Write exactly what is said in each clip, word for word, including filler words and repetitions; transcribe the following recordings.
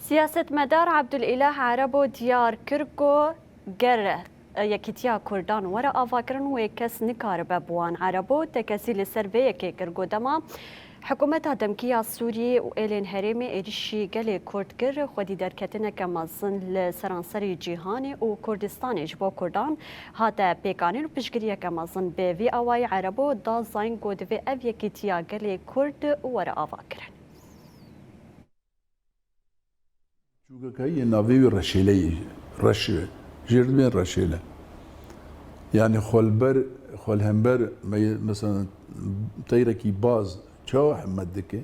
Siyasetmedar Abdulîlah Erebo diyar kir ku ger Yekîtiya Kurdan were avakirin, wê kes nikaribe bi wan Erebo tekesî li ser vê yekê kir ku dema Hikûmeta demkî ya Sûriyê û êlên herêmê êrîşî gelê Kurd kir, xwedî derketineke mezin li seranserî cîhanê û Kurdistanê ji bo Kurdan hate pêkanîn û piştgiriyeke mezin bi vî awayî Erebo da zayîn ku divê ev yekîtiya gelê Kurd were avakirin. Çûkekayî yê navê wî Reşêleyê, Reş, jêr dibên Reşêle. Yanî xwe li ber, xwe li hember me-, mesela teyrekî baz çawa himmet dike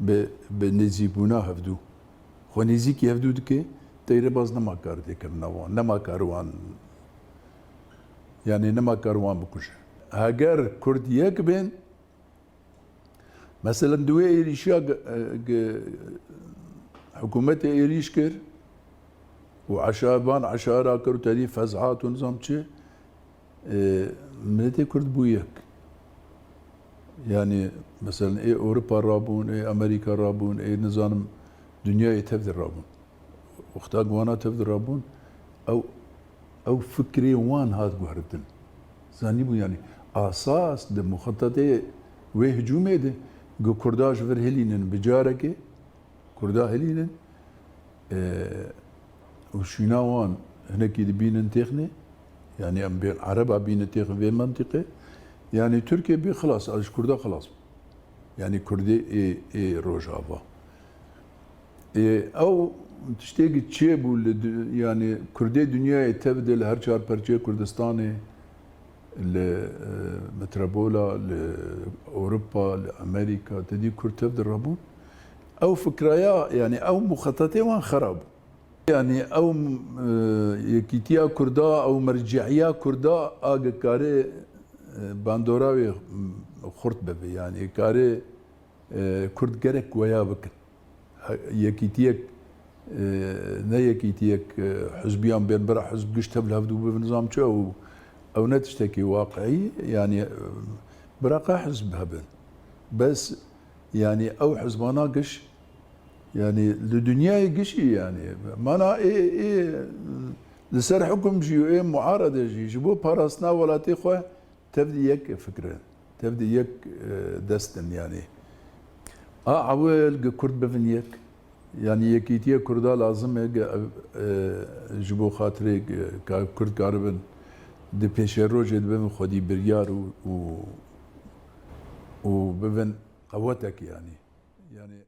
bi, bi nêzîkbûna hevdû. Xwe nêzîkî hevdû dike, teyrê baz nema kar têkevin nav wan, nema kar wan, yanî nema kar wan bikuje. Heger Kurd yek bên, Meselen di wê êrîşiya gi-, gi-, hikûmetê êrîş kir û eşa-, van eşara kir û tenî fezat û nizam çi, e, miletê Kurd bû yek. Yanî meselen ê Ewropa rabûn, ê Amerîka rabûn, ê nizanim dinyayê tev de rabûn. Wexta ku wana tev de rabûn, ew, ew fikrê wan hat guhertin. Zanîbû, yanî asas di muxetetê wê hicûmê de ku Kurda ji vir hilînin bi carekê, Kurda hilînin, e, û şûna wan hinekî dibînin têxinê, yanî em bên Ereba bînin têxin vê mentiqê, yanî Tirkiye bê xilas, ez ji Kurda xilas bûm. Yanî Kurdê ê, ê Rojava. Ê, ew tiştekî çêbû li du-, yanî Kurdê dinyayê tev de li her çar perçeyê Kurdistanê, li, e, metropola, li Ewropa, li Amerîka, te dî Kurd tev de rabûn. Ew fikraya, yanî ew muxetetê wan xera bû. Yanî ew, e, yekîtiya Kurda, ew merciiya Kurda a ge kare, e, bandora wê, m, xurt bibe. Yanî kare e, Kurd gerek weya bikin. He-, yekîtiyek, e, ne yekîtiyek, e, hizbiyan bên bira hizb giş tev li hevdû bibin nizam çi û ew ne tiştekî waqî, yanî, e, biraqa hizb hebin. Bes, yanî ew hizbana giş, yanî li dinyayê gişî, yanî mana ê, ê li ser hukum jî û ê muarede jî ji bo parastina welatê xwe Tev di yek fikr in, tev di yek, e, dest in, yanî. A ewil gi Kurd bivin yek. Yanî yekîtiye Kurda lazim e gi ev, e, ji bo xatirê gi ka-, Kurd karibin di pêşerojê de bibin xwedî biryar û, û, û bibin qewetek, yanî. Yanî